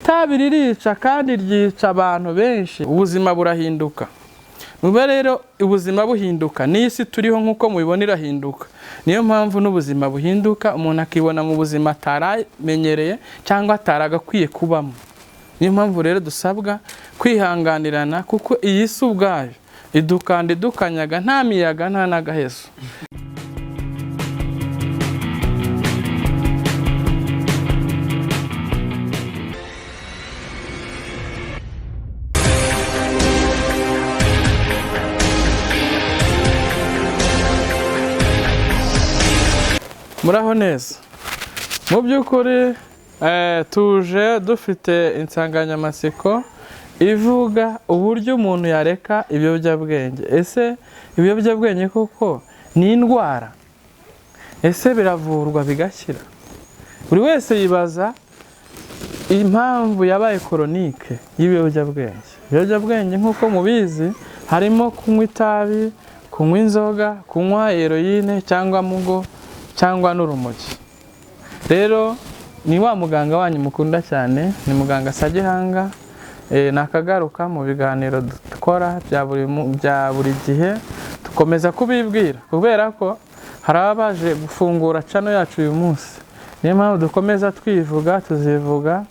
Itabi ririca kandi ryica abantu benshi, ubuzima burahinduka. Muba rero ubuzima buhinduka, n'isi turiho nk'uko mubibona irahinduka. Niyo mpamvu n'ubuzima buhinduka, umuntu akibona mu buzima ataramenyereye cyangwa ataragakwiye kubamo. Niyo mpamvu rero dusabwa kwihanganirana, kuko iyi si ubwayo idukanda idukanyaga, nta miyaga nta n'agahezo. Muraho neza. Mu by'ukuri tuje dufite insanganyamatsiko ivuga uburyo umuntu yareka ibiyobyabwenge. Ese ibiyobyabwenge koko ni indwara? Ese biravurwa bigakira? Buri wese yibaza impamvu yabaye koronike y'ibiyobyabwenge. Ibiyobyabwenge nk'uko mubizi harimo kunywa itabi, kunywa inzoga, kunywa heroine cyangwa mugo cyangwa n'urumogi. Rero ni wa muganga wanyu mukunda cyane, ni muganga Sagihanga. Nakagaruka mu biganiro dukora bya buri gihe, dukomeza kubibwira kubera ko hari abaje gufungura channel yacu uyu munsi. Niyo mpamvu dukomeza twivuga, tuzivuga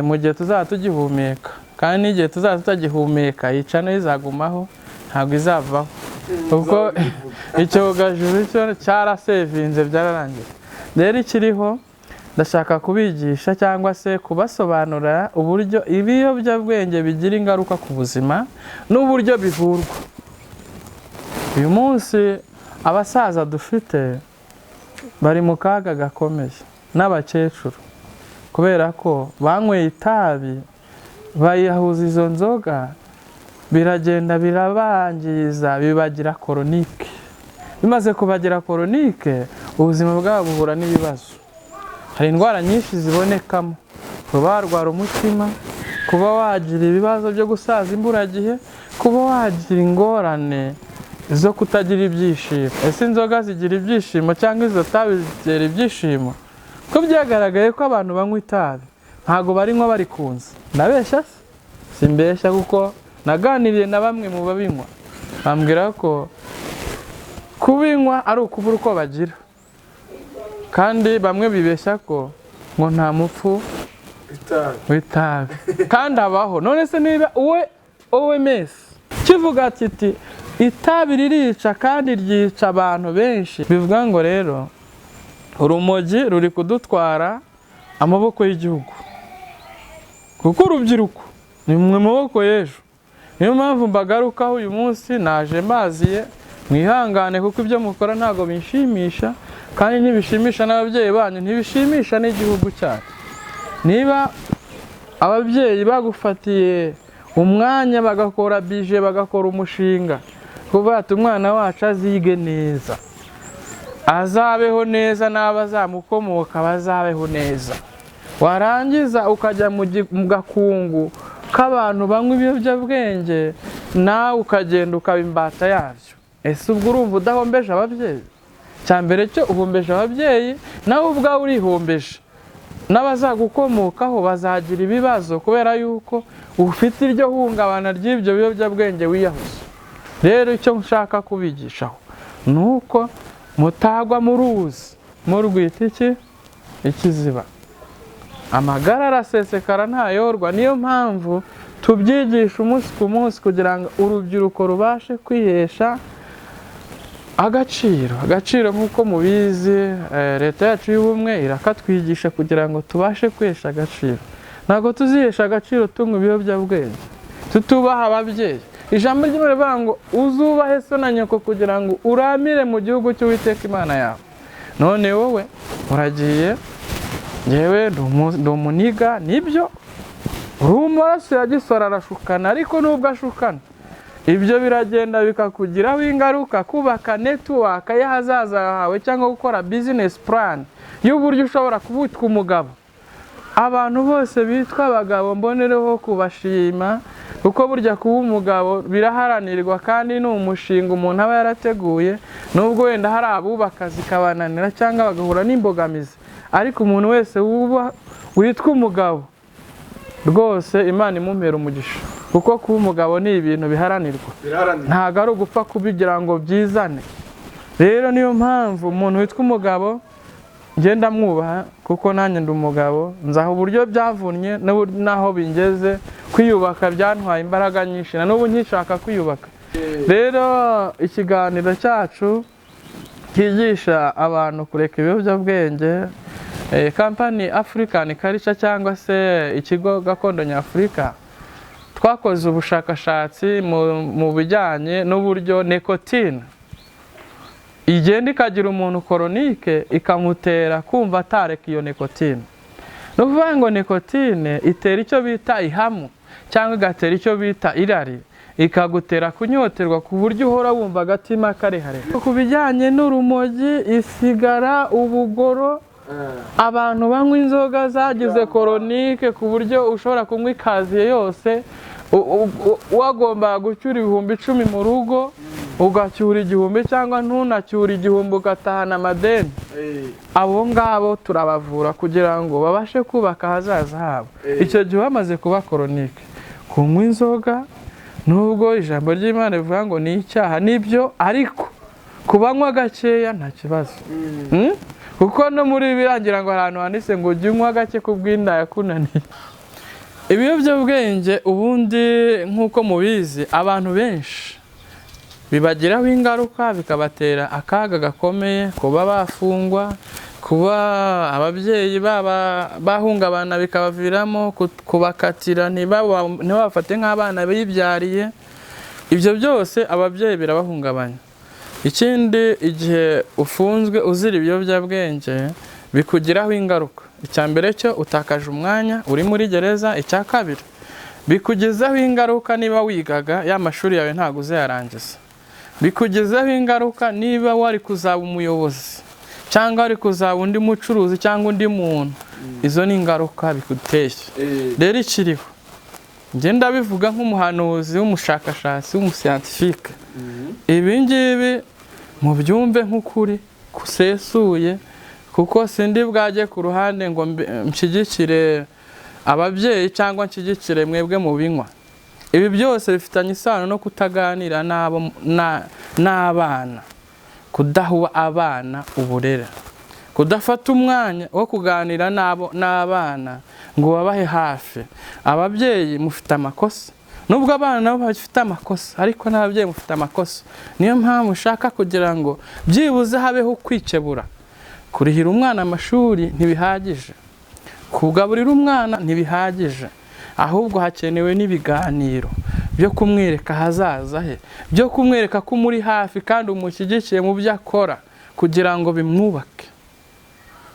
mu gihe tuzaba tugihumeka, kandi n'igihe tuzaba tutagihumeka iyi channel izagumaho, ntabwo izavaho, kuko icyogajuru cyo cyarasevinze byararangiye. Rero ikiriho ndashaka kubigisha cyangwa se kubasobanurira uburyo ibiyobyabwenge bigira ingaruka ku buzima n'uburyo bivurwa. Uyu munsi abasaza dufite bari mu kaga gakomeye n'abakecuru, kubera ko banyweye itabi bayihuza izo nzoga, biragenda birabangiza, bibagira koronike. Bimaze kubagira koronike, ubuzima bwabo buhura n'ibibazo. Hari indwara nyinshi zibonekamo, kuba warwara umutima, kuba wagira ibibazo byo gusaza imburagihe, kuba wagira ingorane zo kutagira ibyishimo. Ese inzoga zigira ibyishimo cyangwa izo tabi zitera ibyishimo? Ko byagaragaye ko abantu banywa itabi ntago barinywa barikunze. Ndabeshya se? Simbeshya, kuko naganiriye na bamwe mu babinywa, bambwira ko kubinywa ari ukubura uko bagira, kandi bamwe bibeshya ko ngo nta mupfu w'itabi kandi abaho. None se niba uwe OMS kivuga kiti itabi ririca kandi ryica abantu benshi, bivuga ngo rero urumogi ruri kudutwara amaboko y'igihugu, kuko urubyiruko ni mu maboko y'ejo. Niyo mpamvu mbagarukaho uyu munsi, naje mbaziye, mwihangane kuko ibyo mukora ntabwo binshimisha, kandi ntibishimisha n'ababyeyi banyu, ntibishimisha n'igihugu cyacu. Niba ababyeyi bagufatiye umwanya bagakora bije, bagakora umushinga kuvuga ati umwana wacu azige neza, azabeho neza, n'abazamukomoka bazabeho neza, warangiza ukajya mu gakungu k'abantu banywa ibiyobyabwenge, nawe ukagenda ukaba imbata yabyo. Ese ubwo urumva udahombeje ababyeyi? Cya mbere cyo uhombeje ababyeyi, nawe ubwawe urihombeje, n'abazagukomokaho bazagira ibibazo kubera yuko ufite iryo hungabana ry'ibyo biyobyabwenge wiyahuze. Rero icyo nshaka kubigishaho ni uko mutagwa mu ruzi murwita iki? Ikiziba. Amagara arasesekara ntayorwa. Niyo mpamvu tubyigisha umunsi ku munsi kugira ngo urubyiruko rubashe kwihesha agaciro. Agaciro nk'uko mubizi, leta yacu y'ubumwe irakatwigisha kugira ngo tubashe kwihesha agaciro. Ntabwo tuzihesha agaciro tunywa ibiyobyabwenge, tutubaha ababyeyi. Ijambo ry'Imana rivuga ngo uzubahe so na nyoko kugira ngo uramire mu gihugu cy'Uwiteka Imana yawe. None wowe uragiye, ngewe ndi umuniga, nibyo, uri amaraso ya gisore arashukana, ariko nubwo ashukana ibyo biragenda bikakugiraho ingaruka. Kubaka network y'ahazaza hawe cyangwa gukora business plan y'uburyo ushobora kubitwa umugabo. Abantu bose bitwa abagabo mbonereho kubashima, kuko burya kuba umugabo biraharanirwa kandi ni umushinga umuntu aba yarateguye, nubwo wenda hari abubaka zikabananira cyangwa bagahura n'imbogamizi, ariko umuntu wese witwa umugabo Rwose Imana imumpera umugisha, kuko kuba umugabo ni ibintu biharanirwa, Biraharanira. ntabwo ari ugupfa kubigira ngo byizane. Rero niyo mpamvu umuntu witwa umugabo ngenda mwubaha, kuko nanjye ndi umugabo, nzaha uburyo byavunnye n'aho bingeze. Kwiyubaka byantwaye imbaraga nyinshi, na n'ubu nkishaka kwiyubaka. Rero ikiganiro cyacu cyigisha abantu kureka ibiyobyabwenge, kampani African Culture cyangwa se ikigo gakondo nyafurika, twakoze ubushakashatsi mu bijyanye n'uburyo nicotine igenda ikagira umuntu chronique, ikamutera kumva atareka iyo nicotine. Ni ukuvuga ngo nicotine itera icyo bita ihamu, cyangwa igatera icyo bita irari, ikagutera kunyoterwa ku buryo uhora wumva agatima karehare. Ku bijyanye n'urumogi, isigara, ubugoro, abantu banywa inzoga zagize chronique ku buryo ushobora kunywa ikaziye yose, wagombaga gucyura 10,000 mu rugo, ugacyura 1000 cyangwa ntunacyure 1000, ugatahana amadeni. Abo ngabo turabavura kugira ngo babashe kubaka ahazaza habo. Icyo gihe bamaze kuba chronique kunywa inzoga, nubwo ijambo ry'Imana rivuga ngo ni icyaha, nibyo, ariko kubanywa gakeya nta kibazo. Kuko no muri birangira ngo ahantu handitse ngo ujye unywa gake ku bw'inda yakunaniye. Ibiyobyabwenge ubundi nk'uko mubizi, abantu benshi bibagiraho ingaruka, bikabatera akaga gakomeye, kuba bafungwa, kuba ababyeyi baba bahungabana, bikabaviramo kubakatira, ntibabafate nk'abana bibyariye. Ibyo byose ababyeyi birabahungabanya. Ikindi, igihe ufunzwe uzira ibiyobyabwenge bikugiraho ingaruka. Icya mbere cyo, utakaje umwanya uri muri gereza. Icya kabiri, bikugezaho ingaruka niba wigaga, ya mashuri yawe ntabwo uzayarangiza. Bikugezaho ingaruka niba wari kuzaba umuyobozi, cyangwa wari kuzaba undi mucuruzi cyangwa undi muntu. Izo ni ingaruka biguteye. Rero ikiriho, njye ndabivuga nk'umuhanuzi w'umushakashatsi w'umuscientifique, ibi ngibi mubyumve nk'ukuri kusesuye, kuko sindi bwajye ku ruhande ngo nshyigikire ababyeyi cyangwa nshyigikire mwebwe mu binywa. Ibi byose bifitanye isano no kutaganira n'abana, kudaha abana uburere, kudafata umwanya wo kuganira n'abana ngo babahe hafi. Ababyeyi mufite amakosa, nubwo abana nabo bafite amakosa, ariko n'ababyeyi mufite amakosa. Niyo mpamvu ushaka kugira ngo byibuze habeho kwikebura. Kurihira umwana amashuri ntibihagije, kugaburira umwana ntibihagije, ahubwo hakenewe n'ibiganiro byo kumwereka ahazaza he, byo kumwereka ko umuri hafi kandi umushyigikiye mu byo akora kugira ngo bimwubake.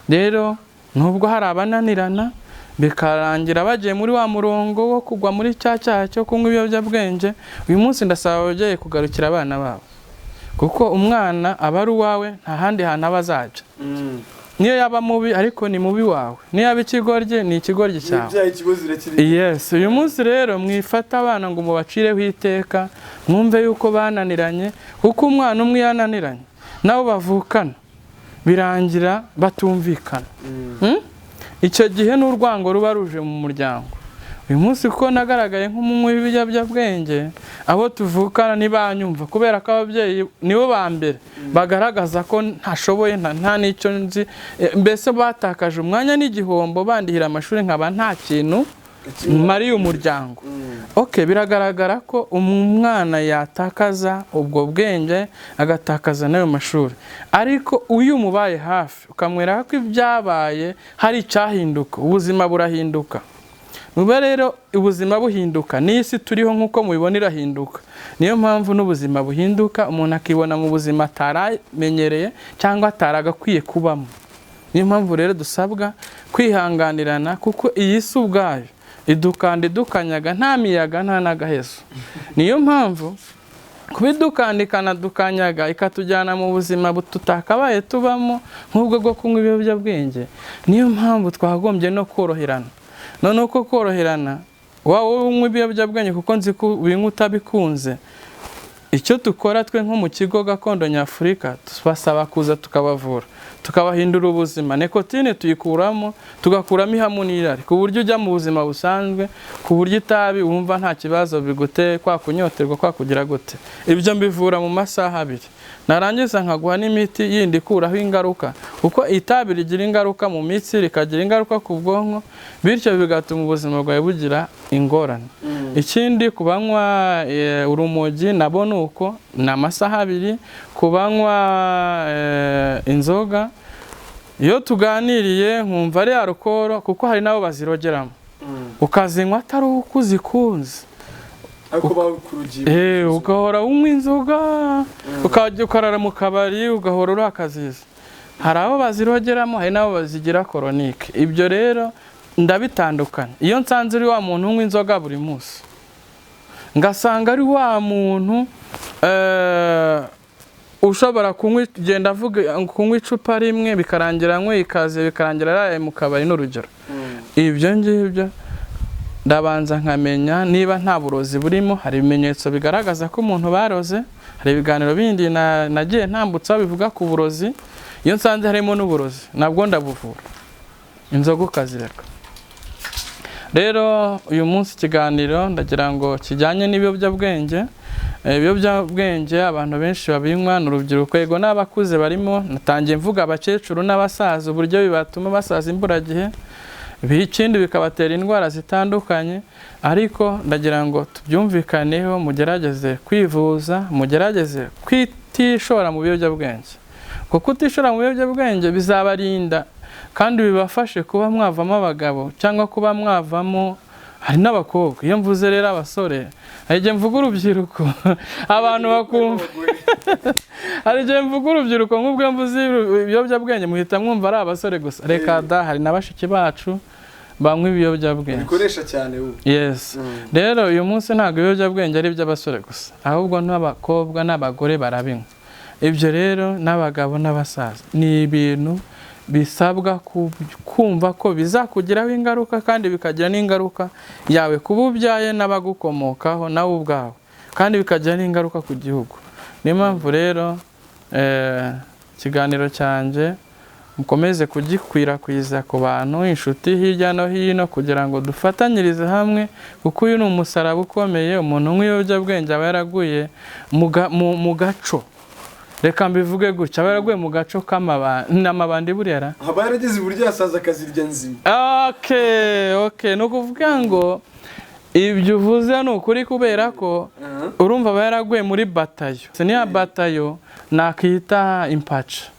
Rero nubwo hari abananirana bikarangira bagiye muri wa murongo wo kugwa muri cya cyaha cyo kunywa ibiyobyabwenge, uyu munsi ndasaba ababyeyi kugarukira abana babo, kuko umwana aba ari uwawe, nta handi hantu aba azajya. Niyo yaba mubi ariko ni mubi wawe, niyo yaba ikigoryi ni ikigoryi cyawe. Ibyaha ikibazo kiri. Yes, uyu munsi rero mwifata abana ngo mubacireho iteka, mwumve yuko bananiranye, kuko umwana umwe yananiranye nabo bavukana birangira batumvikana. Icyo gihe n'urwango ruba ruje mu muryango. Uyu munsi kuko nagaragaye nk'umunywi w'ibiyobyabwenge, abo tuvukana ntibanyumva, kubera ko ababyeyi nibo ba mbere bagaragaza ko ntashoboye, nta n'icyo nzi. Mbese batakaje umwanya n'igihombo bandihira amashuri, nkaba nta kintu mariye umuryango. Okay, biragaragara ko umwana yatakaza ubwo bwenge, agatakaza n'ayo mashuri, ariko uyu umubaye hafi ukamwereka ko ibyabaye hari icyahinduka, ubuzima burahinduka. Muba rero ubuzima buhinduka, n'isi turiho nk'uko mubibona irahinduka. Niyo mpamvu n'ubuzima buhinduka, umuntu akibona mu buzima ataramenyereye cyangwa ataragakwiye kubamo. Niyo mpamvu rero dusabwa kwihanganirana, kuko iyi si ubwayo idukanda idukanyaga, nta miyaga nta n'agahezo. Niyo mpamvu kuba idukandikana dukanyaga ikatujyana mu buzima tutakabaye tubamo, nk'ubwo bwo kunywa ibiyobyabwenge. Niyo mpamvu twagombye no koroherana. Noneho uko koroherana, waba unywa ibiyobyabwenge, kuko nzi ko ubinywa utabikunze, Icyo dukora twe nko mu kigo gakondo nyafurika, tubasaba kuza tukabavura, tukabahindura ubuzima. Nikotine tuyikuramo, tugakuramo ihamu n'irari, ku buryo ujya mu buzima busanzwe, ku buryo itabi wumva nta kibazo biguteye, kwa kunyoterwa, kwa kugira gute. Ibyo mbivura mu masaha 2, narangiza nkaguha n'imiti yindi ikuraho ingaruka, kuko itabi rigira ingaruka mu mitsi, rikagira ingaruka ku bwonko, bityo bigatuma ubuzima bwawe bugira ingorane. Ikindi, ku banywa urumogi nabo ni uko, ni amasaha 2. Ku banywa inzoga, iyo tuganiriye nkumva ari alukoro, kuko hari n'abo bazirogeramo, ukazinywa atari uko uzikunze, ugahora unywa inzoga, ukajya ukarara mu kabari, ugahora urakaziza. Hari abo bazirogeramo, hari n'abo bazigira koronike. Ibyo rero ndabitandukanya. Iyo nsanze uri wa muntu unywa inzoga buri munsi, ngasanga ari wa muntu ushobora kunywa, genda avuga kunywa icupa rimwe bikarangira anywe ikaze, bikarangira araye mu kabari n'urugero, ibyo ngibyo ndabanza nkamenya niba nta burozi burimo. Hari ibimenyetso bigaragaza ko umuntu baroze, hari ibiganiro bindi nagiye ntambutsa bivuga ku burozi. Iyo nsanze harimo n'uburozi nabwo ndabuvura, inzoga ukazireka. Rero uyu munsi ikiganiro ndagira ngo kijyanye n'ibiyobyabwenge. Ibiyobyabwenge abantu benshi babinywa ni urubyiruko, yego n'abakuze barimo. Natangiye mvuga abakecuru n'abasaza, uburyo bibatuma basaza imburagihe, ikindi bikabatera indwara zitandukanye. Ariko ndagira ngo tubyumvikaneho, mugerageze kwivuza, mugerageze kwitishora mu biyobyabwenge, kuko utishora mu biyobyabwenge bizabarinda kandi bibafashe kuba mwavamo abagabo cyangwa kuba mwavamo, hari n'abakobwa. Iyo mvuze rero abasore, hari igihe mvuga urubyiruko abantu bakumva, hari igihe mvuga urubyiruko nk'ubwo mvuze ibiyobyabwenge muhita mwumva ari abasore gusa. Reka da, hari na bashiki bacu banywa ibiyobyabwenge, bikoresha cyane ubu. Yes. Rero uyu munsi ntabwo ibiyobyabwenge ari iby'abasore gusa, ahubwo n'abakobwa n'abagore barabinywa. Ibyo rero n'abagabo n'abasaza ni ibintu bisabwa kumva ko bizakugiraho ingaruka, kandi bikagira n'ingaruka yawe kuba ubyaye n'abagukomokaho nawe ubwawe, kandi bikagira n'ingaruka ku gihugu. Niyo mpamvu rero ikiganiro cyanjye mukomeze kugikwirakwiza ku bantu, inshuti hirya no hino, kugira ngo dufatanyirize hamwe, kuko uyu ni umusaraba ukomeye. Umuntu unywa ibiyobyabwenge aba yaraguye mu gaco, reka mbivuge gutya, aba yaraguye mu gaco k'amabandi buriya ra aba yarageze iburyo yasaza akazirya nzima. Okay, ni ukuvuga ngo ibyo uvuze ni ukuri, kubera ko urumva aba yaraguye muri batayo. Niya batayo nakita impaca,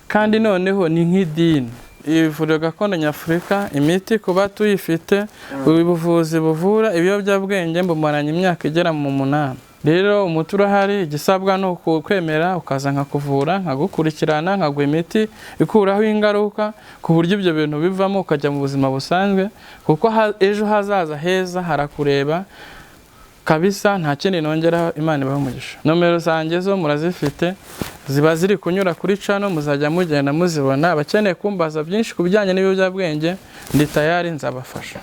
kandi noneho ni nk'idini. Ivuriro gakondo nyafurika, imiti kuba tuyifite, ubuvuzi buvura ibiyobyabwenge mbumaranye imyaka igera mu 8. Rero umuti urahari, igisabwa ni ukwemera ukaza nkakuvura, nkagukurikirana, nkaguha imiti ikuraho ingaruka, ku buryo ibyo bintu bivamo ukajya mu buzima busanzwe, kuko ejo hazaza heza harakureba kabisa. Nta kindi nongeraho, Imana ibahe umugisha. Nomero zanjye zo murazifite, ziba ziri kunyura kuri cano, muzajya mugenda muzibona. Abakeneye kumbaza byinshi ku bijyanye n'ibiyobyabwenge ndi tayari, nzabafasha.